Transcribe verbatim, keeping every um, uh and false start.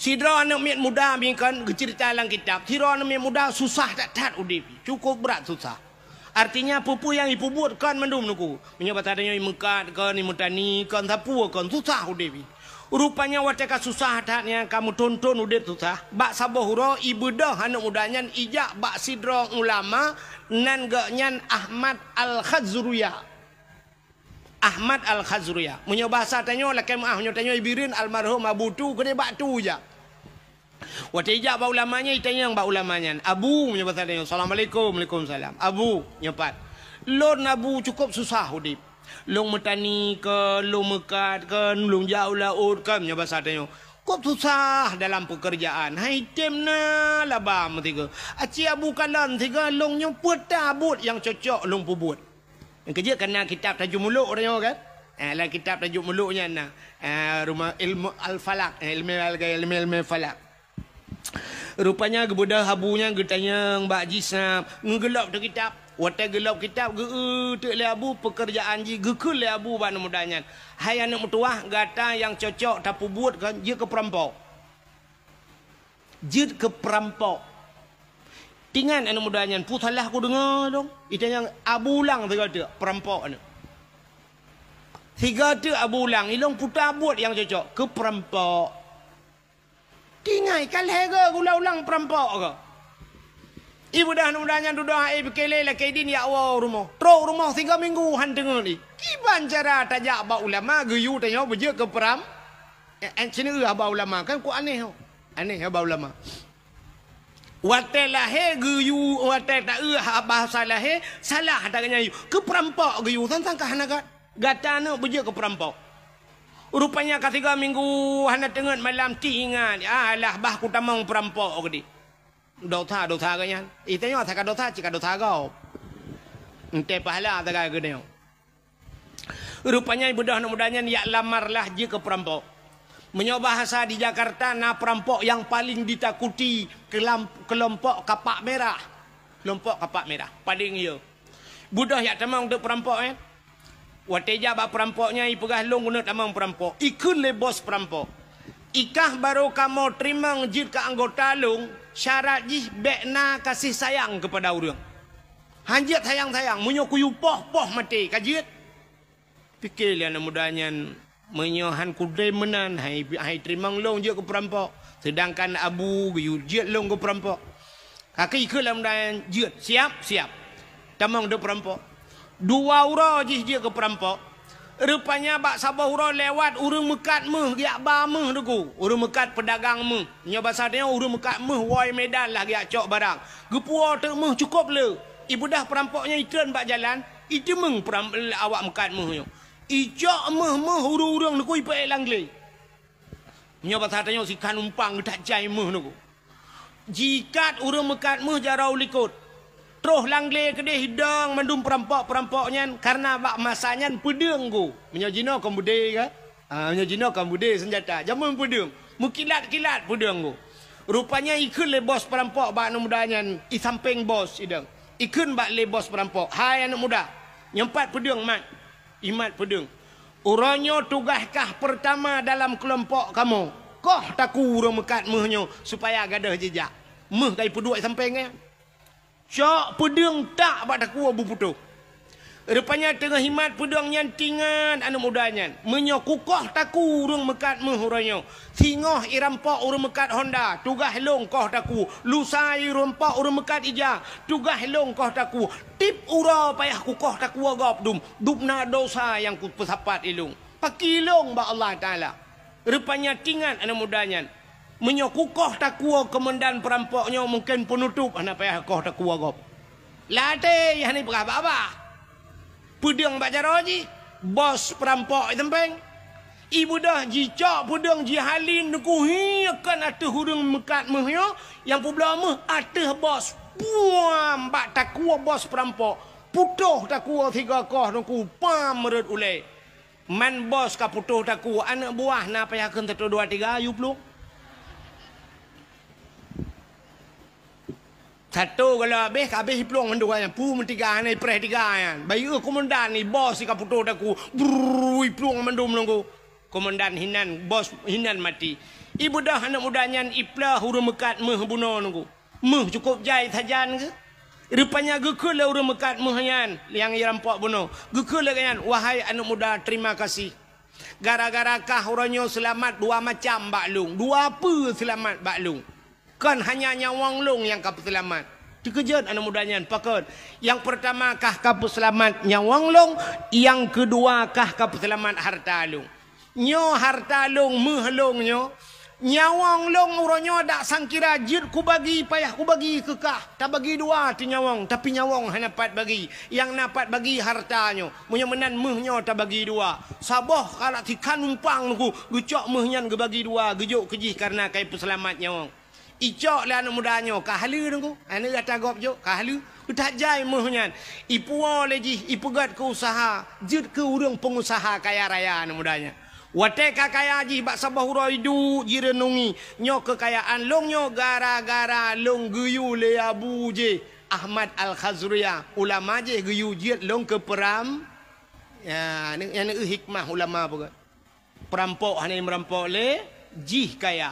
Sidroe aneuk miet muda bingkon geuceurita lam kitab, sidroe aneuk miet muda susah that-that udeb, cukup brat susah. Artinya, peue-peue nyang jipeubuet kon mandum nuku. Meunyoe basa tanyoe meukat kon, meutani kon, sapeue kon, susah udeb. Rupanya watée ka susah that nyan, ka meuthon-thon udeb susah, bak saboh uroe ibeudôh aneuk muda nyan ijak bak sidroe ulama nan geuh nyan Ahmad Al-Khazruya. Ahmad Al-Khazruya. Meunyoe basa tanyoe lakée meuáh, meunyoe tanyoe Ibireuen almarhum Abu Tu keudeh bak Tu ijak. Watée ijak bak ulama nyan, itanyong bak ulama nyan, "Abu," meunyoe basa tanyoe, "Assalamualaikum." "Waalaikumsalam." "Abu," nyoe pat, "lôn Abu cukup susah udeb. Lôn meutani kon, lôn meukat kon, lôn jak u laôt kon," meunyoe basa tanyoe. "Kop susah dalam peukeurjaan, hai tem na laba meusigoe. Aci Abu kalon sigoe lôn nyoe peue ta buet nyang cocok lôn peubuet." Nyang keujeuet ka na kitab Tajul Muluk tanyoe kan? Eh, lam kitab Tajul Muluk nyan na, eh, rumah ilmu al-falak, eh, ilmu al-, ilmu, ilmu falak. Rupanya geubeudôh Abu nyan geutanyong bak jih snap, ngeugeulob teuh kitab. Watée geulob kitab, geu-eu teuk lé Abu peukeurjaan jih, geukheun lé Abu bak aneuk muda nyan, "Hai aneuk meutuwah, gata nyang cocok tapeubuet kon jeuet keu peurampok." Jeuet keu peurampok. Tingat aneuk muda nyan, peue salah kudeungoe lôn? Itanyong Abu ulang sigoe teuk, peurampok aneuk. Sigoe teuk Abu ulang, ilôn peue ta buet nyang cocok keu peurampok. Tingat, ka lhée goe geuulang-ulang peurampok goe. Ibeudôh aneuk muda nyan dudoe, eh, pike lé lakée idin jak woe u rumoh. Trok u rumoh sigoe minggu han teungeut lé. Kiban cara tajak bak ulama geuyue tanyoe beujeuet keu peuram-, eh, eh, sineuk haba ulama, kan ku aneh ho. Aneh haba ulama. Watée lahé geuyue, watée taeu bahasa lahé, salah that geuh nyan yue. Keu peurampok geuyue, sang-sang ka hana ga-, gata aneuk beujeuet keu peurampok. Rupanya ka sigoe minggu hana teungeut malam, tingat, "Alah, bah kutamong peurampok," geudeh. Dosa-dosa geuh nyan. Itanyoe asai ka dosa, cit ka dosa gob. Entée pahala sagai geutanyoe. Rupanya ibeudôh aneuk muda nyan jak lamar lah jeuet keu peurampok. Meunyoe bahasa di Jakarta na peurampok nyang paleng ditakuti keulam-, keulompok kapak merah. Keulompok kapak merah. Paleng yo. Beudôh jak tamong teuk peurampok nyan. Watée jak bak peurampok nyan ipeugah, "Lôn keuneuk tamong peurampok." Ikheun lé bos peurampok, "Ikah barô kamoe teurimong jeuet keu anggota lôn, syarat jih bék na gaséh sayang keupada ureuëng." Han jeuet sayang-sayang, meunyoe kuyue poh, poh maté, ka jeuet. Pike lé aneuk muda nyan, "Meunyoe han kudem meunan, hai, hai teurimong lôn jeuet keu peurampok, seudangkan Abu geuyue jeuet lôn keu peurampok." Ka keu ikheun lé aneuk muda nyan, "Jeuet, siap, siap." Tamong teuk peurampok. Dua uroe jih jeuet keu peurampok. Rupanya bak saboh uroe lewat ureuëng meukat méuh, geujak ba méuh teuk. Ureuëng meukat peudagang méuh. Nyoe basa tanyoe ureuëng meukat méuh woe Medan lah geujak cok barang. Geupuwoe teuk méuh cukôp le. Ibeudôh peurampok nyan itreun bak jalan, iteumeung peuram-, awak meukat méuh nyoe. Icok méuh-méuh ureuëng-ureuëng teuk ipeuék lam glé. Nyoe basa tanyoe sikhan umpang geutak jai méuh teuk. Jiikat ureuëng meukat méuh jaroe u likot. Troh lam glé keudeh idong mandum peurampok-peurampok nyan, kareuna bak masa nyan peudeueng go. Meunyoe jinoe kon beudé ka? Ah, meunyoe jinoe kon beudé seunjata, jameun peudeueng. Meukilat-kilat peudeueng go. Rupanya ikheun lé bos peurampok bak aneuk muda nyan, i sampéng bos idong. Ikheun bak lé bos peurampok, "Hai aneuk muda, nyoe pat peudeueng mat." Imat peudeueng. "Uroe nyoe tugaih kah peurtama dalam keulompok kamoe. Koh takue ureuëng meukat méuh nyoe supaya gadôh jijak." Méuh ka ipeuduek i sampéng nyan. Cok peudeueng tak bak takue beuputôh. Rupanya teungoh imat peudeueng nyan tingat aneuk muda nyan, "Meunyoe kukoh takue ureuëng meukat méuh uroe nyoe, singoh irampok ureuëng meukat honda, tugaih lôn koh takue. Lusa irampok ureuëng meukat ija, tugaih lôn koh takue. Tiep uroe payah kukoh takue gob dum, dum na dosa nyang kupeusapat ilôn. Pakri lôn bak Allah Taala." Rupanya tingat aneuk muda nyan, "Meunyoe kukoh takue keumandan peurampok nyoe, mungken peunutôp hana payah koh takue gob. Latée hana ipeugah babah." Peudeueng bak jaroe jih, bos peurampok i sampéng. Ibeudôh jicok peudeueng jihalin teuk hi kon ateueh ureuëng meukat méuh nyoe, nyang peubloe méuh ateueh bos. Puam bak takue bos peurampok. Putôh takue sigoe koh teuk, pam rhot ulée. Man bos ka putôh takue, aneuk buah na payah kheun satu dua tiga, yue plueng. Satu kalau habéh, ka habéh iplueng mandum nyan. Pu meutiga, hana ipreh tiga nyan. Bayeue keumandan ni, bos ka putôh takue. Brrrr, iplueng mandum nunggu. Komandan hinan, bos hinan mati. Ibeudôh aneuk muda nyan iplôh ureuëng meukat méuh bunoe nunggu. Méuh cukôp jai sajan geuh. Rupanya geukheun lé ureuëng meukat méuh nyan nyang irampok bunoe. Geukheun lé geuh nyan, "Wahai aneuk muda, terima kasih. Gara-gara kah uroe nyoe seulamat dua macam bak lôn. Dua peue seulamat bak lôn. Kon hanya nyawöng lôn nyang ka peuseulamat." Teukeujot aneuk muda nyan, "Pakon?" "Nyang peurtama kah ka peuseulamat nyawöng lôn, nyang keudua kah ka peuseulamat hareuta lôn." "Nyoe hareuta lôn, méuh lôn nyoe. Nyawöng lôn uroe nyoe dak sangkira jeuet kubagi, payah kubagi keu kah. Tabagi dua teuh nyawöng, tapi nyawöng hana pat bagi. Nyang na pat bagi hareuta nyoe. Meunyoe meunan méuh nyoe tabagi dua." Saboh kalak tikhan numpang nunggu, geucok méuh nyan geubagi dua, geujok keu jih kareuna ka ipeuseulamat nyawöng. Icok lé aneuk muda nyoe, ka haleue nunggu. Aneuk gata gob jok, ka haleue. Geutajai méuh nyan. Ipuwoe lé jih, ipeugét keu useuha, jeuet keu ureuëng peungusaha kaya raya aneuk muda nyan. Watée ka kaya jih bak saboh uroe iduek jireunungi, "Nyoe keukayaan lôn nyoe gara-gara lôn geuyue lé Abu jih, Ahmad Al-Khazruya, ulama jih geuyue jeuet lôn keu peuram." Ya, nyan hikmah ulama peugah. Peurampok hana meurampok lé jih kaya.